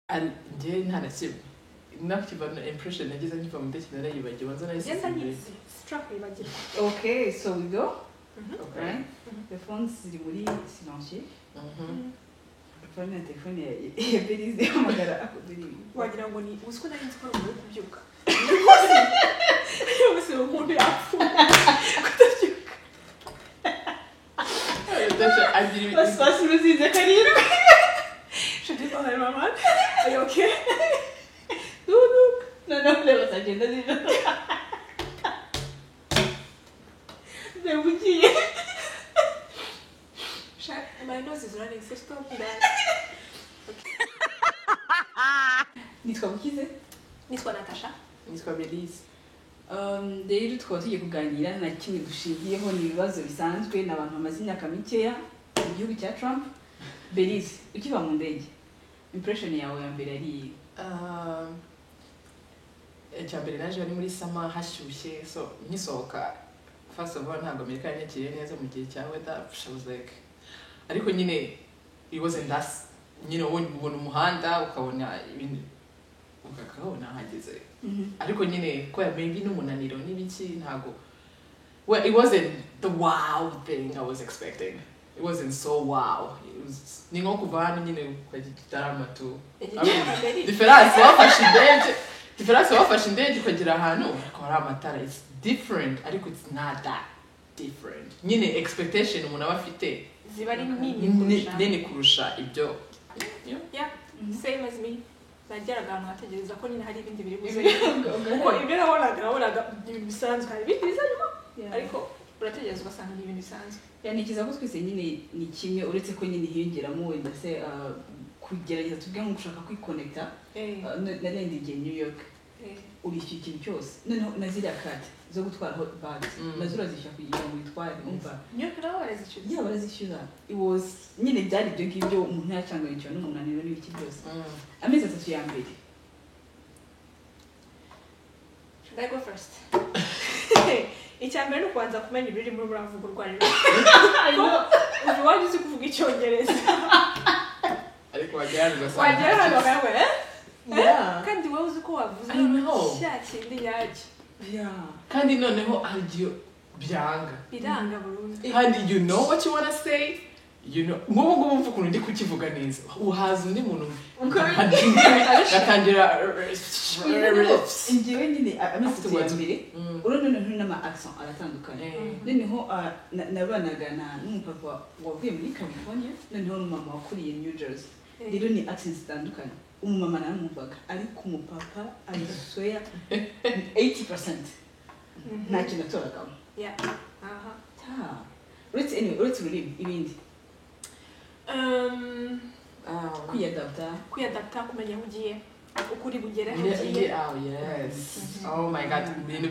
Njye nta na kimwe nakivana. Impression nagize nkiva mu ndege narayibagiwe, nza Ngenda nayisize. Nyizi sinshobora kwibagirwa. Okay, so we go. Okay. Right, the phones ziri muri silencieux. Telefone na telefone ya Belize ihamagara ako Belize. Wagira ngo ni uzi ko nari nzi ko ari umuntu uri kubyuka bose, umuntu yapfuye kutabyuka. Natasha agira Basi basi, uruzinze karindwi. Je dis pas, maman, are you okay? No. Noneho reba saa cyenda z'ijoro, reba ugiye. My nose is running, so stop that. Nitwa Bukize. Nitwa Natasha. Nitwa Belize. Rero tukaba tugiye kuganira na kimwe dushingiyeho, ni ibibazo bisanzwe ni abantu bamaze imyaka mikeya mu gihugu cya Trump. Belize, ukiva mu ndege, impression yawe ya mbere ari iyihe? Icya mbere, naje ari muri summer, hashyushye, so nkisohoka, first of all, ntabwo Amerika yanyakiriye neza mu gihe cya weather. I was like, ariko nyine it wasn't that, nyine ubona umuhanda, ukabona ibintu, ukabona hageze, ariko nyine kubera maybe n'umunaniro n'ibiki, ntabwo, well, it wasn't the wow thing I was expecting. It wasn't so wow. It was, ni nko kuva hano nyine ukajya i Gitarama tu. Différence wafashe indege ukagera ahantu ariko hari amatara, it's different, ariko it's not that different. Nyine expectation umuntu aba afite ziba ari nini kurusha. Nini kurusha ibyo. Yeah, same as me. Nageraga ahantu nkategereza ko nyine hari ibindi biri buze, kuko ibyo nabonaga ni ibintu bisanzwe, hari ibindi biza nyuma, ariko urategereza ugasanga ni ibintu bisanzwe. Ntekereza ko twese nyine ni kimwe, uretse ko nyine hiyongeramo wenda se kugerageza, tuvuge nko gushaka kwikonekita. Narenze igihe New York, urishyura ikintu cyose, noneho na ziriya card zo gutwaraho bags nazo urazishyura kugira ngo uyitware, umva. New York nabo barazishyura? Yeah, barazishyura. It was nyine byari ibyo ngibyo, umuntu yacanganyikiwe n'umunaniro n'ibiki byose. Amezi 3 ya mbere. Should I go first? Icya mbere ni ukubanza kumenya ururimi urimo uravuga urwo ari rwo. Ubu iwanyu uzi kuvuga Icyongereza, ariko wagera hano ugasanga wagera hano bakavuga eh. Kandi wowe uzi ko wavuze I know. cya kindi nyacyo. Kandi noneho hari igihe byanga. Biranga burundu. Kandi you know what you wanna say, you know, nk'ubu ngubu mvuga ukuntu ndi kukivuga neza, uhaza undi muntu gatangira. Njyewe nyine amezi 3 ya Afterwards. mbere, urabona noneho n'ama accent aratandukanye. Noneho nabanaga na n'umupapa wavuye muri California, noneho n'umumama wakuriye New Jersey. Rero ni accent zitandukanye. Umumama naramwumvaga, ariko umupapa, I swear, 80% nta kintu atoragamo. Yeah. Aha. Ta. Uretse, anyway, uretse ururimi, ibindi? Kwiyadapta. Kwiyadapta, kumenya aho ugiye, uko uri bugere aho ugiye. Yeah, oh yes, oh my God, ibintu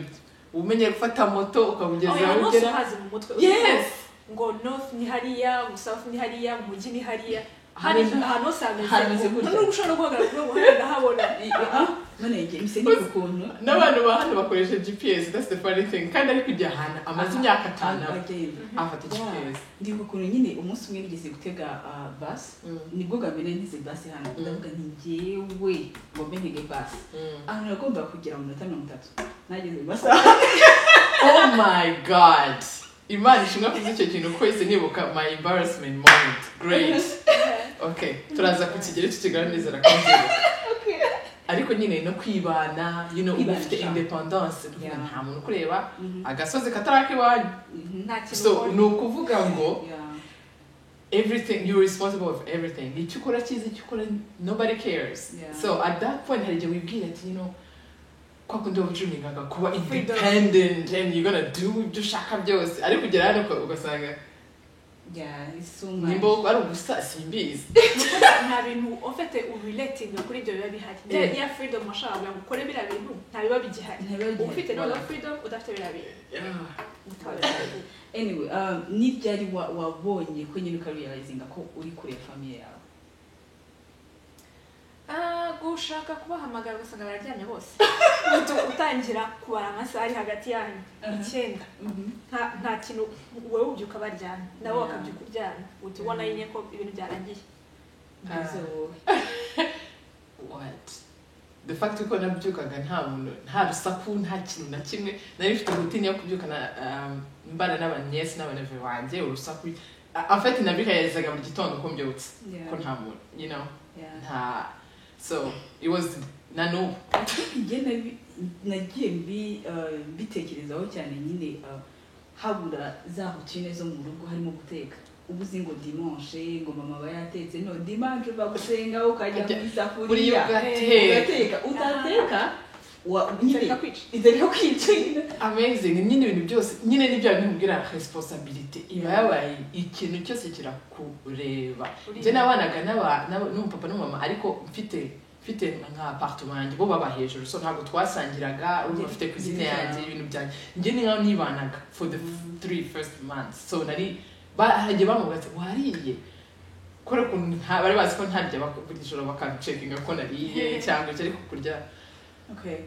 umenye gufata moto ukabugeza Oya, aho hose ugera. uhazi mu mutwe. Yes. Ngo north ni hariya, ngo south ni hariya, mu mujyi ni hariya. Hari ahantu hose hameze Hameze gutya. Nubwo ushobora no guhagarara kuri uwo muhanda ndahabona. None njye mise niba ukuntu N'abantu ba hano bakoresha GPS, that's the funny thing, kandi ari kujya ahantu amaze imyaka 5 agenda. Afata GPS. Ndibuka ukuntu nyine umunsi umwe nigeze gutega bus. Nibwo bwa mbere nteze bus hano. Ndavuga nti njyewe ngo mbe ntege bus, ahantu nagombaga kugera mu minota 30 nageze mu masaha. Oh my God, Imana ishimwe kuzi icyo kintu, ko ise nibuka my embarrassment moment. Great, okay, turaza kukigera tukigara, nizera ko nzibuka. Ariko nyine no kwibana, uba Kwibana, ufite sha. independence, nta muntu ukureba, agasozi kataraka iwanyu. Nta kintu So ukora. ni ukuvuga ngo everything, you're responsible of everything. Icyo ukora cyiza, icyo ukora, nobody cares. So at that point hari igihe wibwira ati, kwa kundi waba udreamingaga kuba Freedom. independent and you're gonna do ibyo ushaka byose, ariko ugera hano ugasanga Yeah, it's so much. nimba ari ubusa, simbizi. Nuko nta bintu ufite urelatinga kuri ibyo biba bihari. Ya freedom washakaga kugira ngo ukore biriya bintu nta biba bigihari. Ntibiba bigihari. Uba ufite noneho freedom udafite biriya bintu. Bikaba bihari. Anyway, ni ryari wabonye ko nyine ukarealizinga ko uri kure ya famille yawe? Ah, gushaka kubahamagara ugasanga bararyamye bose. Uhita utangira kubara amasaha ari hagati yanyu, 9. Nta kintu, wowe ubyuka baryamye, nabo bakabyuka uryamye, uhita ubona nyine ko ibintu byarangiye. Mbese wowe? The fact ko nabyukaga nta muntu, nta rusaku, nta kintu na kimwe. Nari mfite routine yo kubyuka na mbana n'abanyesi n'abaneve banjye, urusaku, en fait nabirealizaga buri gitondo ko mbyutse ko nta muntu, nta, so it was na n'ubu. Njye nagiye mbitekerezaho cyane nyine, habura za routine zo mu rugo, harimo guteka. Ubu uzi ngo dimanche ngo mama aba yatetse, no dimanche uva gusenga ukajya mu isafuriya ugateka. Ugateka, utateka nyine Inzara ikakwica. Inzara ikakwica nyine. Amazing nyine, ibintu byose nyine nibyo bintu nkubwira, responsibility iba yabaye ikintu cyose kirakureba. Njye nabanaga n'umupapa n'umumama, ariko mfite nka appartement yanjye, bo baba hejuru, so ntabwo twasangiraga. Urumva, mfite cuisine yanjye, ibintu byanjye. Njye ni nkaho nibanaga for the 3 first months, so nari hagiye bamubwira ati: "Wariye?" Kubera ukuntu bari bazi ko ntarya, buri joro bakancekinga ko nariye cyangwa icyo, ariko kurya. Okay,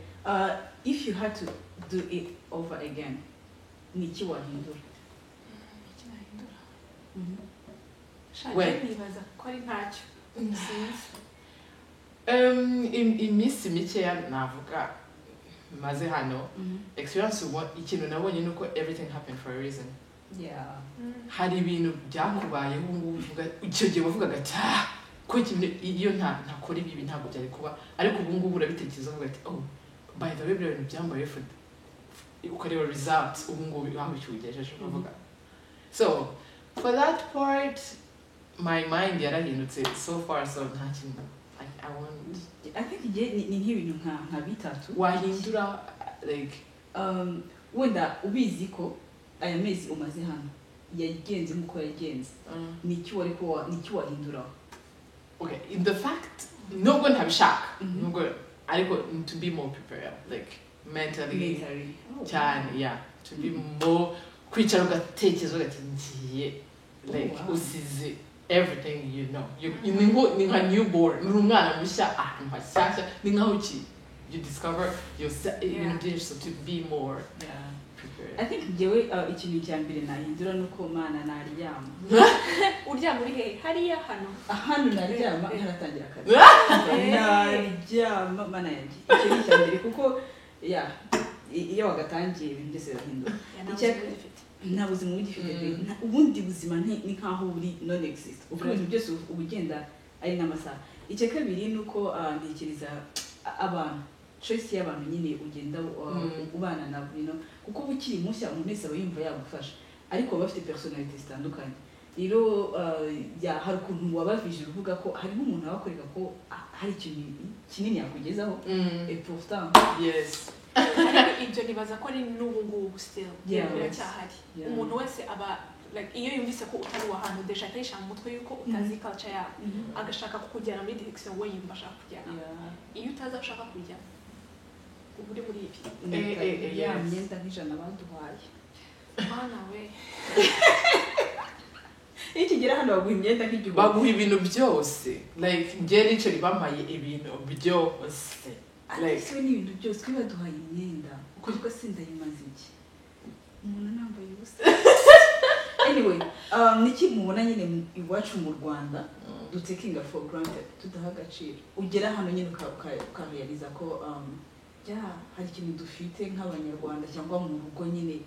if you had to do it over again, ni iki wahindura? Iki nahindura? Sha, Wait. njye nibaza ko ari ntacyo, sinzi. Iminsi mikeya navuga maze hano, experience, ikintu nabonye ni uko everything happened for a reason. Hari ibintu byakubayeho ubu ngubu uvuga, icyo gihe wavugaga ati: "Ah, ko ikintu iyo ntakora ibi ntabwo byari kuba," ariko ubu ngubu urabitekereza uvuga ati: "Oh, by the way, biriya bintu byambaye," for ukareba results ubu ngubu aho ikiwugejeje, ukavuga. So for that part, my mind yarahindutse so far, so nta kintu I want. I think igihe ni nk'ibintu nka bitatu Wahindura, like? Wenda ubizi ko aya mezi umaze hano yagenze nk'uko yagenze, ni iki wahinduraho? Okay, in the fact, nubwo ntabishaka, nubwo, ariko to be more prepared, like mentally. Mentally. Oh. Cyane, yeah, to be more, kwicara ugatekereza ugati ngiye, like, usize everything you know, ni nka newborn, ni umwana mushya ahantu hashyashya, ni nkaho you discover yourself, ibintu byinshi, so to be more prepared. I think njyewe ikintu cya mbere nahindura ni uko, Mana, naryama. Uryama uri hehe? Hariya, hano? Ahantu naryama ntaratangira akazi, naryama, Mana yanjye. Icyo ni icya mbere, kuko ya iyo wagatangiye ibintu byose birahinduka. Yeah, nta buzima ugifite. Nta buzima uba ugifite pe. Ubundi buzima ni nkaho buri non exist, kuko ibintu byose uba ugenda ari n'amasaha. Icya kabiri ni uko ntekereza abantu, choice y'abantu nyine ugenda ubana nabo, kuko uba ukiri mushya, umuntu wese aba yumva yagufasha, ariko baba bafite personnalité zitandukanye. Rero hari ukuntu wabavije uvuga ko hari nk'umuntu aba akwereka ko hari ikintu kinini yakugezaho, et pourtant Ariko ibyo nibaza ko ari n'ubu ngubu still biracyahari. Umuntu wese aba, like, iyo yumvise ko utari uwa hano, déjà ahita yishyira mu mutwe yuko utazi culture yabo, agashaka kukujyana muri direction we yumva ashaka kujyana. Iyo utazi aho ushaka kujya, uba uri muri ibi. Ya myenda nk'ijana baduhaye. Mana we! Iyo ukigera hano baguha imyenda nk'igihumbi. Baguha ibintu byose, like njye literally bampaye ibintu byose, like. Ariko ni ibintu byose ko baduhaye imyenda, kuko se ndayimaze iki umuntu anambaye ubusa? Anyway, niki mubona nyine iwacu mu Rwanda dutakinga for granted, tudaha agaciro, ugera hano nyine ukarealiza ko ya hari ikintu dufite nk'Abanyarwanda cyangwa mu rugo nyine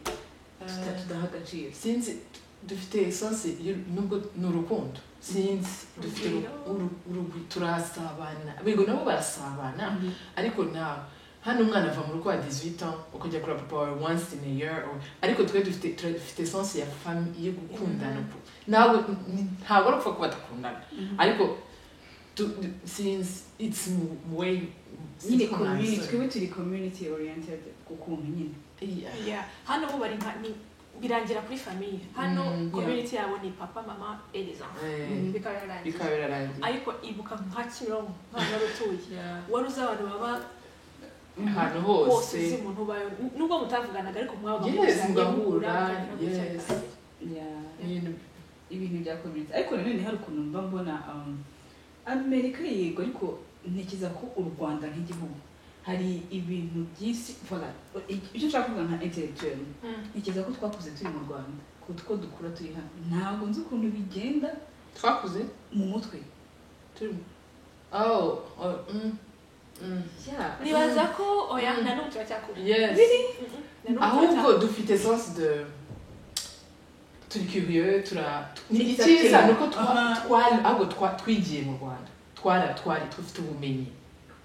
tudaha agaciro? Sinzi, dufite essence nubwo ni urukundo, sinzi, dufite turasabana, bigo nabo barasabana, ariko nta hano umwana ava mu rugo wa 18 ans, ukajya kureba papa wawe once in a year ariko twe dufite essence ya famille, yo gukundana. Ntabwo ari upfa kuba badakundana, ariko since it's way Nyine community, twebwe turi community oriented ku kuntu nyine. Yeah. Hano bo bari nka birangira kuri famille hano. Community yabo ni papa, mama et les enfants, bikaba birarangiye. Bikaba birarangiye. Ariko ibuka nka Kimironko, nk'ahantu wari utuye, wari uzi abantu baba ahantu hose, hose. Uzi umuntu ubayo nubwo mutavuganaga, ariko mwabaga Yes, muziranye, mugahura, muhura, mukagira gutya, yes. bikarangira. Ibintu Ibintu bya community. Ariko nanone hari ukuntu mba mbona Amerika, yego, ariko ntekereza ko u Rwanda nk'igihugu hari ibintu byinshi, voilà, icyo nshaka kuvuga nka intellectuel, ntekereza ko twakuze turi mu Rwanda kuko dukura turi hano, ntabwo nzi ukuntu bigenda. Twakuze mu mutwe. Turi oh. Yeah. Nibaza ko oya, na n'ubu turacyakura. Yes. Na n'ubu Ahubwo turacyakura. dufite sens de turi curieux, tura ni Exactement. icyiza ni uko ahubwo twigiye mu Rwanda, twari dufite ubumenyi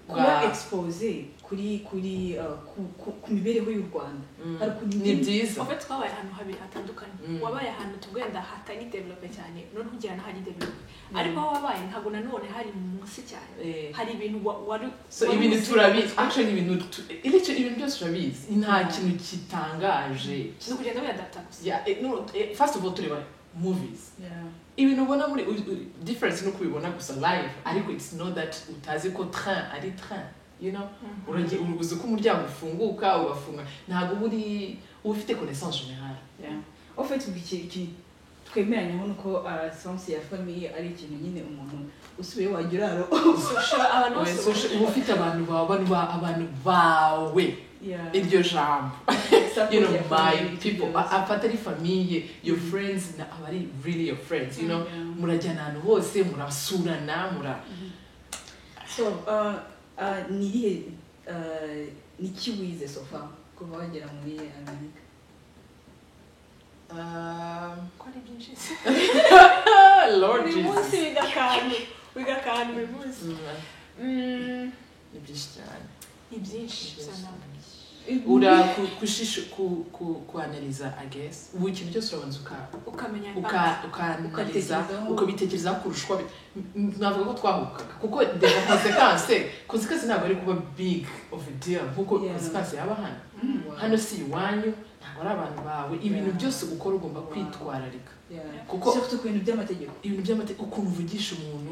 kuba bwa exposé kuri ku mibereho y'u Rwanda, hari ukuntu Ni byiza. En fait, twabaye ahantu habiri hatandukanye. Wabaye ahantu tugenda hatari développé cyane, none ugera n'ahari développé, ariko aho wabaye ntabwo nanone hari munsi cyane. Hari ibintu wari So wari ibintu uzi. turabizi, actually ibintu byose turabizi, nta kintu kitangaje. Ni ukugenda wiyadapta gusa. Yeah, no, first of all tureba movies, ibintu ubona muri difference nuko ubibona gusa live, ariko it's not that utazi ko train ari train. Uragiye uzi ko umuryango ufunguka ugafunga, ntabwo uba ufite connaissance générale. Yeah. En fait, iki twemeranyaho nuko sens ya famille ari ikintu nyine umuntu usubiye wajya uraro. Social, abantu Oya, bose social, uba ufite abantu bawe, abantu bawe. Iryo jambo, Support ya my family, people, byose. Afata ari famille, your friends aba ari really your friends. Murajyana ahantu hose, murasurana, mura So ni irihe, ni iki wize so far kuva wagera muri Amerika? Ko ari byinshi se. Lord Buri munsi Jesus. wiga akantu buri munsi. Ni byinshi cyane. Ni byinshi Ni bisa byinshi. nabi. Ura kushisha ku analyza, I guess ubu ikintu cyose urabanza ukamenya uka ukanaliza, Ukabitekerezaho. Ukabitekerezaho kurusha uko navuga ko twahubukaga, kuko déjà conséquence ntabwo ari kuba big of a deal nkuko consequence yaba hano. Hano si iwanyu, ntabwo ari abantu bawe, ibintu byose ukora ugomba kwitwararika kuko Surtout ku bintu by'amategeko. Ibintu by'amategeko, ukuntu uvugisha umuntu.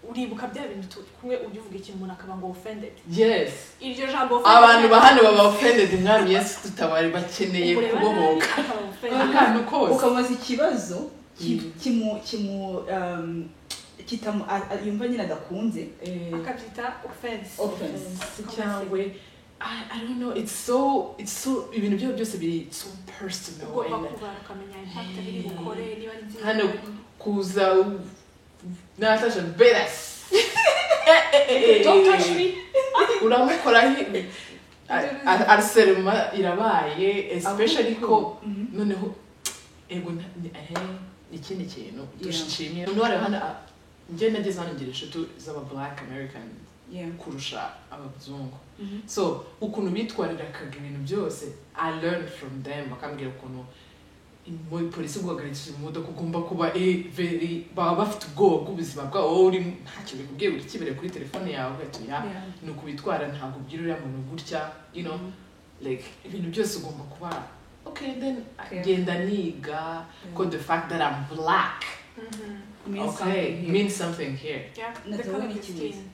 Uribuka bya bintu kumwe ujya uvuga ikintu umuntu akaba ngo offended? Yes. Iryo jambo offended, Abantu ba hano baba offended. Mwami Yesu tutabare, bakeneye umureba nabi, kubohoka. akaba offended. Akantu kose. Ukamubaza ikibazo kimu kimu kitamu yumva nyine adakunze. Akabyita offense. Offense. Cyangwa I don't know, it's so ibintu byayo byose biri so personal. Ugomba kubara ukamenya impact biri bukore niba ari nziza. Hano kuza Natasha Beres, "Don't touch me." Uramukoraho harcèlement irabaye, especially ko noneho ego ikindi kintu dushimira umuntu wareba hano, njye nageze hano ngira inshuti z'aba Black American kurusha abazungu. So ukuntu bitwarirakaga ibintu byose, I learned from them, bakambwira ukuntu polisi guhagarikije imodoka ugomba kuba very, baba bafite ubwoba bw'ubuzima bwabo, wowe uri ntacyo bikubwiye, uri kibereye kuri telefone yawe, ugahita ya ni ukubitwara, ntabwo ubwira uriya muntu gutya, like ibintu byose ugomba kuba okay, then genda niga ko the fact that I'm black Means okay something here. Means something here. Yeah, the Nathalie, color of the iki skin.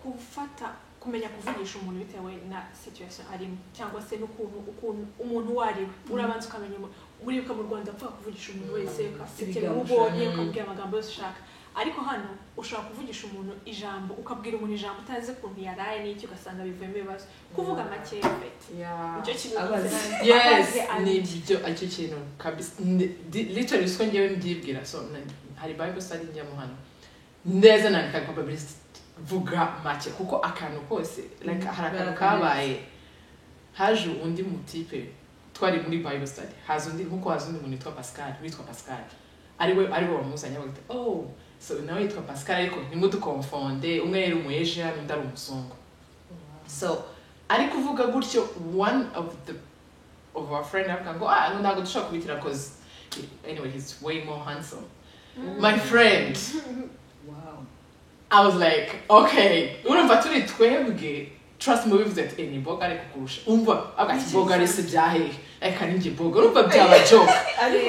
Gufata kumenya kuvugisha umuntu bitewe na situation arimo cyangwa se n'ukuntu ukuntu umuntu uwo ari we, urabanza ukamenya uribuka mu Rwanda apfa kuvugisha umuntu wese, ukasekera uwo Ibigambo ubonye, ushaka. ukamubwira amagambo yose ushaka, ariko hano ushobora kuvugisha umuntu ijambo, ukabwira umuntu ijambo utazi ukuntu yaraye n'iki, ugasanga bivuyemo ibibazo. Kuvuga make fete, nicyo kintu Abazi. nize. Yes. Abaze. Nibyo, aricyo kintu kabisa. Literally siko njyewe mbyibwira. So hari Bible study njyamo hano neza, nandika probability, vuga make, kuko akantu kose, like hari akantu kabaye, haje undi mutipe, twari muri Bible study, haza undi, nkuko haza undi muntu witwa Pascal, witwa Pascal ariwe wamuzanye, bagahita oh, so nawe yitwa Pascal, ariko ntimudukonfonde, umwe yari umu Asian, undi ari umuzungu. So ari kuvuga gutyo, one of the of our friend avuga ngo ah, ntabwo dushobora kubitira cause anyway he's way more handsome, my friend. I was like, okay, urumva turi twebwe, trust me, bivuze ati ni boga ariko kurusha, umva avuga ati boga ari se byahehe, reka ninjye boga, urumva byaba joke,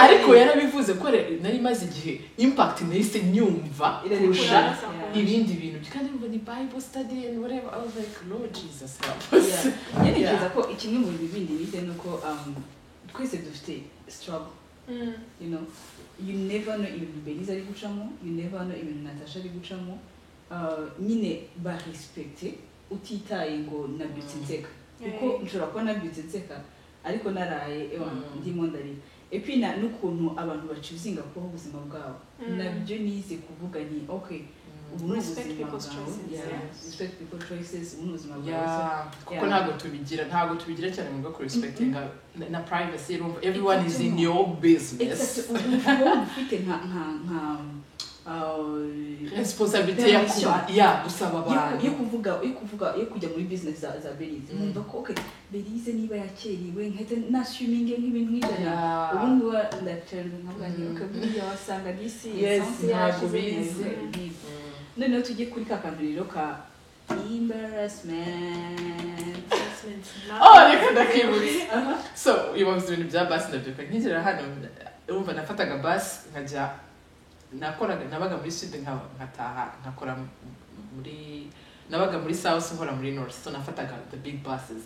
ariko yarabivuze ko nari maze igihe impact nahise nyumva kurusha ibindi bintu, kandi urumva ni Bible study and whatever. I was like, "Lord Jesus, help us." Yeah. Ntekereza ko kimwe mu bintu bindi nize ni uko twese dufite struggle. You never know ibintu Belize ari gucamo, you never know ibintu Natasha ari gucamo. Nyine barespecte utitaye ngo nabyutse nseka, kuko nshobora kuba nabyutse nseka ariko naraye ewa ndimo ndarira. Et puis na n'ukuntu abantu bachoosinga kubaho ubuzima bwabo, nabyo nize kuvuga ni okay. Ubu ni Respect ubuzima people's bwawe. choices, Yeah, yeah. respect people's choices, ubu ni ubuzima bwawe. Yeah, kuko Yeah. ntabwo tubigira cyane mu bwo kurespectinga na privacy. Urumva, everyone is in your business. Exactly. Ubu wowe ufite nka Responsibility ya permission. kuba ya gusaba abantu yo kuvuga, yo kujya muri business za Belize. Numva ko okay, Belize niba yakerewe nkahita nassuminge nk'ibintu nk'ijana. Ubu ngubu ndaterwa nkavuga nti okay, buriya wasanga disi Yes, essence ntabwo yashize, ubizi. nk'ibyo. Noneho tujye kuri ka kantu rero ka embarrassment. Oh, reka ndakibutse. Aha. So ubavuze ibintu bya basi, ndabyibuka nkigera hano, urumva nafataga basi nkajya nakoraga, nabaga muri sud, nkataha nkakora muri, nabaga muri south nkora muri north, so nafataga the big buses.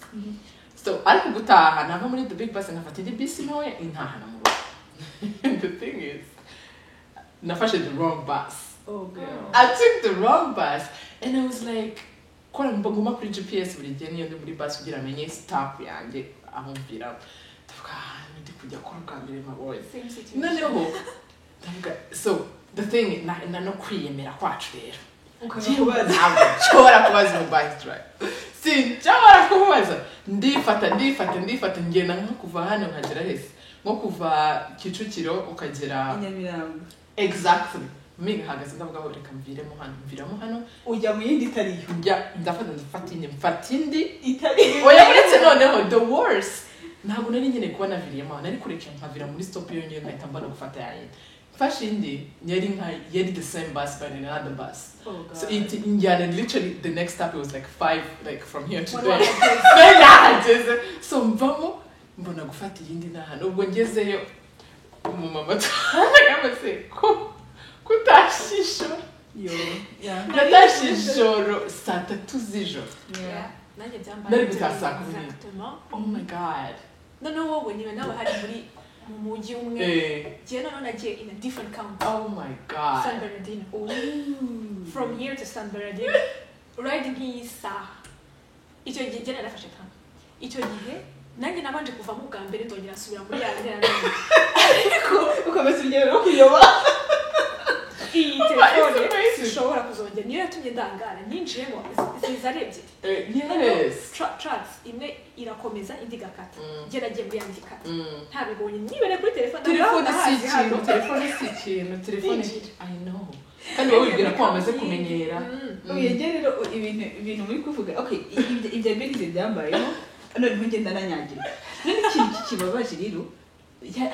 So ariko gutaha nava muri the big bus nkafata indi bisi ntoya intahana mu rugo. The thing is, nafashe the wrong bus. Oh girl. I took the wrong bus and I was like, kora nguma kuri GPS buri gihe niyo ndi muri bus kugira amenye stop yanjye aho mvira. Ndavuga, "Ah, ndi kujya kora bwa mbere mabonye." Same situation. Noneho ndavuga, so the thing na no kwiyemera kwacu rero, njyewe ntabwo nshobora kubaza umu bus driver, sinshobora kumubaza. Ndifata, ndifata, ndifata, ngenda nko kuva hano nkagera hese, nko kuva Kicukiro ukagera I Nyamirambo. Exactly. Mpahagaze ndavuga ngo reka mviremo hano, mviramo hano. Ujya mu yindi itariyo. Njya ndafata, ndafata indi, mfata indi. Itariyo. Oya, uretse noneho the worst, ntabwo nari nkeneye kuba naviriyemo aho, nari kureka nkavira muri stop yonyine nkahita mbona gufata ya yindi. Mfashe indi yari nka yari the same bus but in another bus. Oh God. So it injyana literally the next stop, it was like five, like from here to Wari there. wahageze. Nari nahageze, so mvamo mbona gufata iyindi n'ahantu. Ubwo ngezeyo, umumama yamaze ko kutashye ijoro. Yo, yeah. Natashye ijoro saa 3 z'ijoro. Yeah. Nanjye byambaye. Nari gutaha saa 10. Exactement. Oh my God. Noneho wowe niwe nawe hari muri mu mujyi umwe. Njyewe noneho nagiye in a different county. Oh my God. San Bernardino. Ooh. From here to San Bernardino, ride nk'iyi saha. Icyo gihe njye narafashe tano. Icyo gihe nanjye nabanje kuvamo ubwa mbere, ndongera nsubira muri ya nzira nanjye. Ariko ukomeza urugendo rwo kuyoba. Iyi It's telefone amazing. sinshobora kuzongera, niyo yatumye ndangara. Ninjiyemo ziza ari ebyiri. Yes. Tracks imwe irakomeza, indi igakata. Njye nagiye muri yandi ikata. Ntabibonye, nibereye kuri telefone. Telefone si ndahazi hano. ikintu, telefone si ikintu, telefone. Ndinjira. I know, kandi wowe wibwira ko wamaze kumenyera. Uyegere rero ibintu muri kuvuga, okay, ibya Belize byambayeho, noneho ngenda nanyagira. None ikintu kibabaje rero,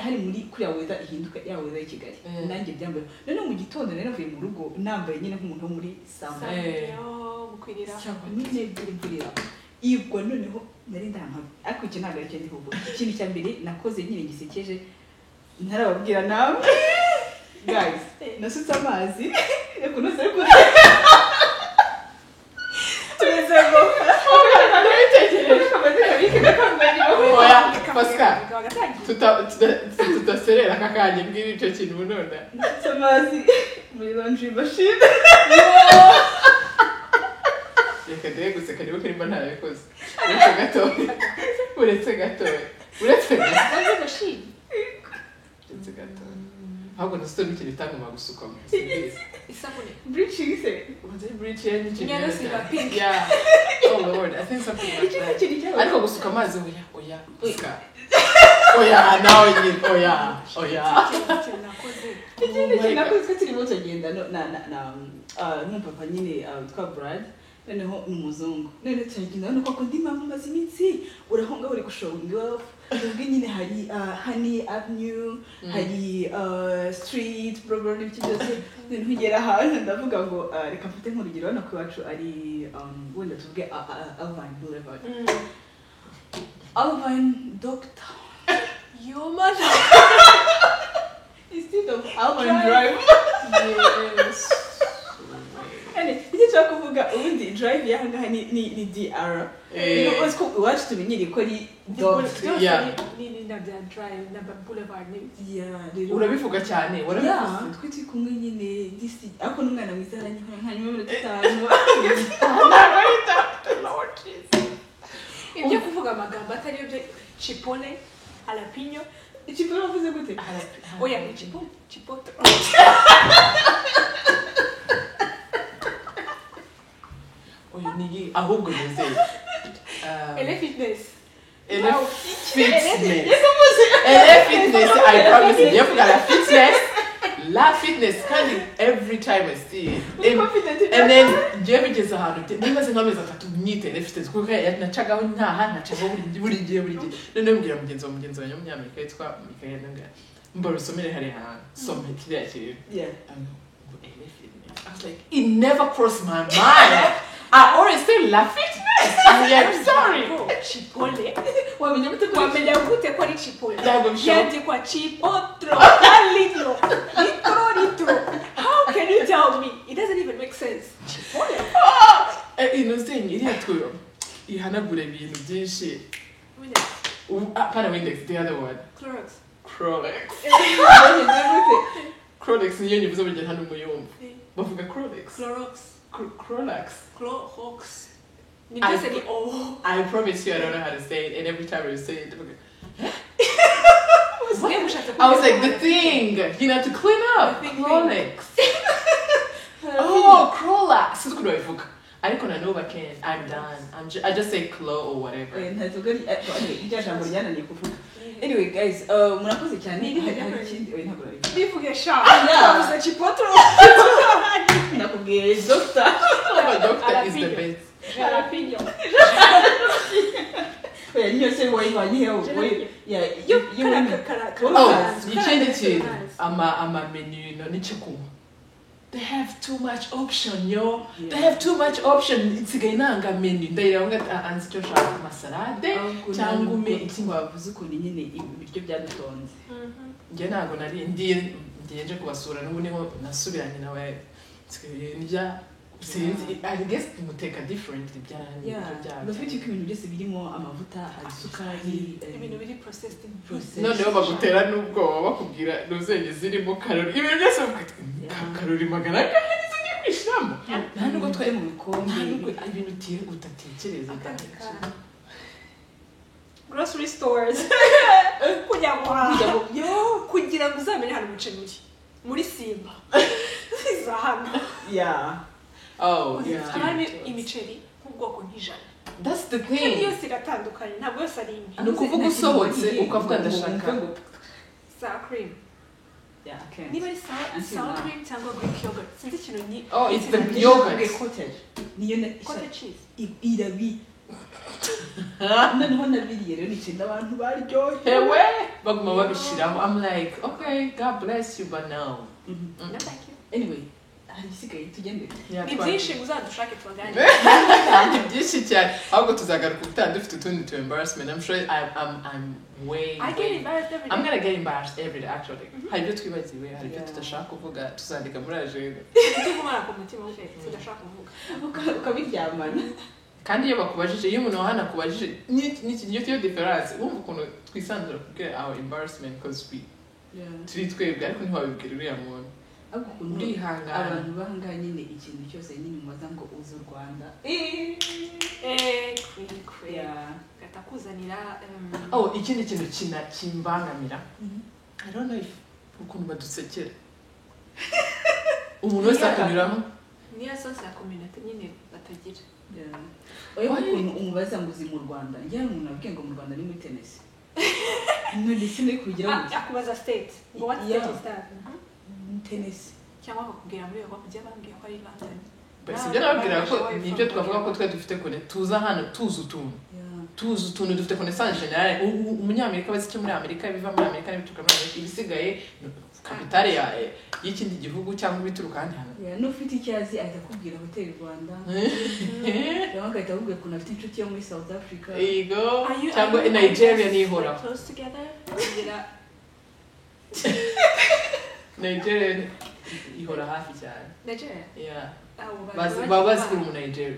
hari muri kuriya weather ihinduka, ya weather y'i Kigali. Nanjye byambayeho. Noneho mu gitondo nari navuye mu rugo nambaye nyine nk'umuntu wo muri summer. Yo, gukwirira. 12:30 imvura igwa. Noneho nari ndahabi, ariko icyo ntabwo aricyo ndi kuvuga. Ikintu cya mbere nakoze nyine gisekeje ntarababwira nawe guys, nasutse amazi yo kunoza, ariko tumeze ngo kamaze kabike gakambaye. Oya, Pascal. Bagatangira. Tudaserera aka kanya, mbwira icyo kintu ubu none. Nasutse amazi muri laundry machine. Reka ndebe guseka niba nimba ntabikoze. Uretse gatoya, uretse gatoya, uretse gato, Laundry machine. uretse gatoya. Ahubwo nasutse n'ikintu itangomba gusukamo, simbizi. Isabune. Bleaching se? Ubanza ari bleach ya n'ikintu. Imyenda siba pink. Yeah, oh Lord, I think something like Icyo that. ni ikintu cyabaye. Ariko gusuka amazi, oya, oya, Pascal, oya, nawe nyine, oya, oya. Ikintu nakoze. Ikindi Oh my kintu nakoze, twe turimo tugenda no, na n'umupapa nyine witwa Brad, noneho ni umuzungu. Noneho turagenda hano koko ndi mama umaze iminsi uraho ngaho uri gushowing off, tuvuge nyine hari Honey Avenue, hari Street blah blah n'ibiki byose. Noneho ugera ahantu ndavuga ngo reka mfate nk'urugero hano ku iwacu ari wenda tuvuge Alvine Boulevard, Alvine Doctor Yo mana. instead of Alvine Drive. Yes. Ane, icyo nshaka kuvuga, ubundi drive y'ahangaha ni DR. Uzi ko iwacu tumenyereye ko ari dot. Byose ni na bya drive na boulevard n'ibiki. Yeah, rero Urabivuga cyane. Yeah, Warabivuze. twe turi kumwe nyine disi, ariko n'umwana mwiza aranyihora nka nyuma y'iminota 5. Ntabwo ari doctor, Lord Jesus. Ibyo kuvuga amagambo atari yo byo, chipotle, jalapeno. Ikipe uravuze gute? Oya, ni chipotle, chipotle. Ahubwo nizeye. LA Fitness. LA Fitness. LA Fitness, I promise you. Yavuga la fitness. La fitness kandi every time I see it. And then njyewe bigeze ahantu nimaze nk'amezi 3 myite LA Fitness kuko nacagaho ntaha nacagaho buri gihe noneho mbwira mugenzi wanjye w'umunyamerika yitwa Michael Nanga mbara usomere hari hantu soma kiriya kintu. Yeah. LA Fitness. I was like, it never crossed my mind. I always say La Fitness. I'm sorry. Chipotle. Wamenya gute ko ari Chipotle? Yandikwa Chipotle. Litro. Litro. How can you tell me? It doesn't even make sense. Chipotle. Inoze iriya tuyo ihanagura ibintu byinshi. Pana Windex, the other one. Clorox. Clorox niyo nyivuze mu gihe nta n'umuyumva. Bavuga Clorox. Clorox. Clorox. Clorox. I promise you I don't know how to say it, and every time I say it, I was like, the thing, you know, to clean up. Clorox. Oh, Clorox. Ariko na n'ubu I can't. I'm done. I just say Clo or whatever. Anyway, guys, murakoze cyane. Bivuge sha. Chipotle. Nakubwiye doctor. Oh, doctor is the best. Jalapeno. Oya, niyo se wowe yeah, you Oh, ikindi kintu ama menu no n'icyo kunywa. They have too much option, yo. Yeah. They have too much option. Nsigaye nanga menu. Ndayira ngo anzi icyo nshaka amasalade cyangwa ume iki ngo bavuze ukuntu nyine ibiryo byadutonze. Njye ntago nari ndiye nje kubasura n'ubu niho nasubiranye nawe nsigaye ndya sinzi I guess muteka different ibyo byabo. Bafite ko ibintu byose birimo amavuta, isukari, ibintu biri processed. Noneho bagutera n'ubwoba bakubwira nuzenge zirimo karori. Ibintu byose karori 400 nizo ngiye kwishiramo. Nta nubwo twari mu bikombe. Nta nubwo ibintu utatekereza. Grocery stores. Kugira ngo uzamenye hano umuceri uri. Muri Simba. Za hano. Yeah. Oh, yeah. Harimo imiceri nk'ubwoko nk'ijana. That's the thing. Kandi yose iratandukanye, ntabwo yose ari imwe. Ni ukuvuga usohotse ukavuga ndashaka sour cream. Yeah, okay. Niba ari sour cream cyangwa Greek yogurt. Sinzi ikintu ni. Oh, it's the yogurt. Cottage. Niyo na cottage cheese. Irabi. Noneho nabiriye rero nicinda abantu baryohewe. Baguma babishiraho. I'm like, okay, God bless you, but no. No, thank you. Anyway, igisigaye tugende. Ni byinshi muzadushake tubaganire. Ni byinshi cyane. Ahubwo tuzagaruka ubutaha dufite utundi to embarrassment. I'm sure I'm way I get embarrassed every day. I'm gonna get embarrassed every day actually. Hari ibyo twibagiwe, hari ibyo tudashaka kuvuga, tuzandika muri agenda. Tugumana ku mutima tudashaka kuvuga. Ukabiryamana. Kandi iyo bakubajije, iyo umuntu wahana akubajije, niyo difference. Wumva ukuntu twisanzura kubwira our embarrassment because we turi twebwe ariko ntiwabibwira uriya muntu. Urihangana. Abantu bahanga nyine ikintu cyose nyine mubaza ngo uzi u Rwanda. Kwe. Katakuzanira. Oh, ikindi kintu kimbangamira. I don't know if ukuntu badusekera. Umuntu wese akanyuramo. Niyo sense ya community nyine batagira. Oya ukuntu umubaza ngo uzi mu Rwanda. Njye umuntu abwiye ngo mu Rwanda ni muri Tennessee. None sinari kugira ngo akubaza state. Ngo what state is that? Tennessee. Cyangwa bakubwira muri Europe bya bambwiye ko ari London. Sibyo nababwira ko nibyo twavuga ko twe dufite kone tuza hano tuzi utuntu. Tuzi utuntu dufite connaissance générale. Umunyamerika bazi icyo muri Amerika biva muri Amerika n'ibituruka muri Amerika ibisigaye kapitale y'ikindi gihugu cyangwa ibituruka ahandi hantu. N'ufite icyo azi ahita akubwira Hotel Rwanda. Cyangwa agahita akubwira ukuntu afite inshuti yo muri South Africa. Yego. Cyangwa Nigeria nihoraho. Close together. Kugira Nigeria ihora hafi cyane. Nigeria? Yeah. Baba bazi kuri mu Nigeria.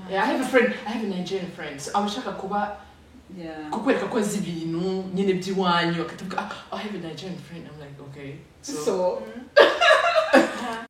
Yeah, I have a friend, I have a Nigerian friend. So abashaka kuba kukwereka ko azi ibintu nyine by'iwanyu akatavuga I have a Nigerian friend. I'm like, okay. So